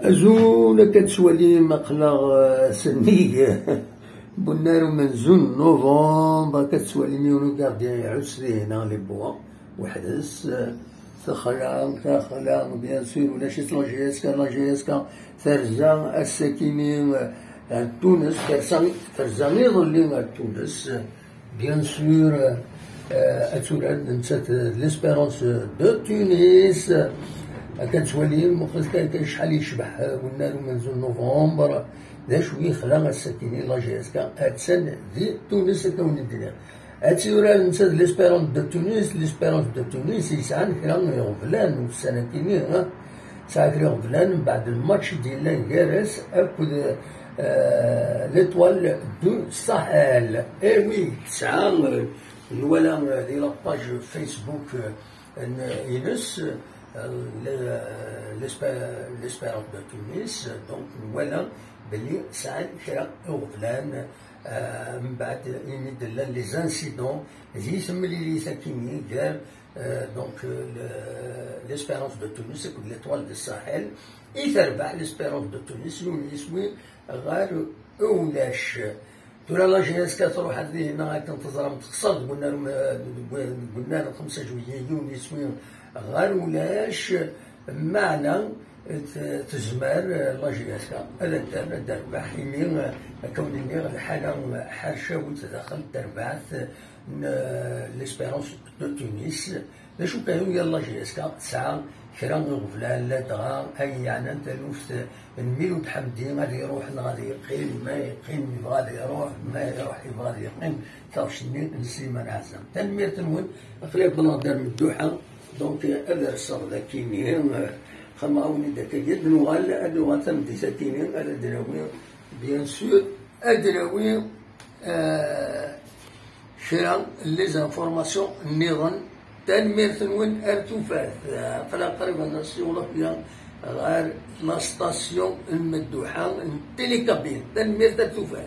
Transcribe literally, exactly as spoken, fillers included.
Azul, akka tettwalim aql-aɣ, eh, sennig n unnar umenzu n novembre, akka tettwalim yiwen ugardien iɛuss dihin les bois weḥd-s, eh, texla, texla, bien sûr, ulac-itt la J S K, la J S K terza ass-akini, eh, ar Tunes, terza, terza iḍelli ar Tunes. Bien sûr, eh, ad turar nettat d l'Espérance de Tunis. Akka tettwalim, uqlet kan acḥal yecbeḥ, eh, unnar umenzu n novembre. D acu i yexla ass-akini la J S K, attan di Tunes, akka wen-d-nniɣ. Ad turar nettat d l'Espérance de Tunis, l'Espérance de Tunis yesɛan kra n iɣeblan ussan-akini, ha? Tesɛa kra n iɣeblan mbeɛd lmatch i d-yellan gar-as akked, eh, l'Étoile du Sahel. Eh oui, tesɛa, eh, nwala, eh, di la page Facebook, eh, n-, ines, eh, le-, l'Espé-, l'Espérance de Tunis, donc nwala belli sɛan kra n iɣeblan, eh, mbeɛd imi d-llan les incidents di temlilit akini gar, eh, donc, eh, le-, l'Espérance de Tunis akked l'Étoile du Sahel. I terbeḥ l'Espérance de Tunis yiwen yiswi ɣer ulac. Tura la J S K truḥ ar dihin akken teẓram texṣer deg unnar, deg unnar xemsa juillet yiwen yiswi ɣer ulac, meɛna t-, tezmer la J S K ad d-, ad d-terbeḥ imi, akka wen-nniɣ, lḥala ḥercawit daxel terbaɛt n l'Espérance de Tunis. D acu kan, yal la J S K tesɛa kra n iɣeblan, ladɣa ayen yeɛnan taluft n Milud Ḥemdi, ad iruḥ neɣ ad yeqqim, ma yeqqim yebɣa ad iruḥ, ma iruḥ yebɣa ad yeqqim, taɣect-nni n Sliman Ɛazam. Tanemmirt-nwen, aql-i wwḍeɣ-d ar Medduḥa, donc ad rseɣ dakini, xameɣ-awen-id akka, ad nuɣal, ad nuɣal tameddit akini, ad d-nawi, bien sûr, ad d-nawi, eh, kra n les informations nniḍen. Tanemmirt-nwen ar tufat. Aql-aɣ qrib ad nsiweḍ akya ɣer la station n Medduḥa n Télécabine. Tanemmirt ar tufat.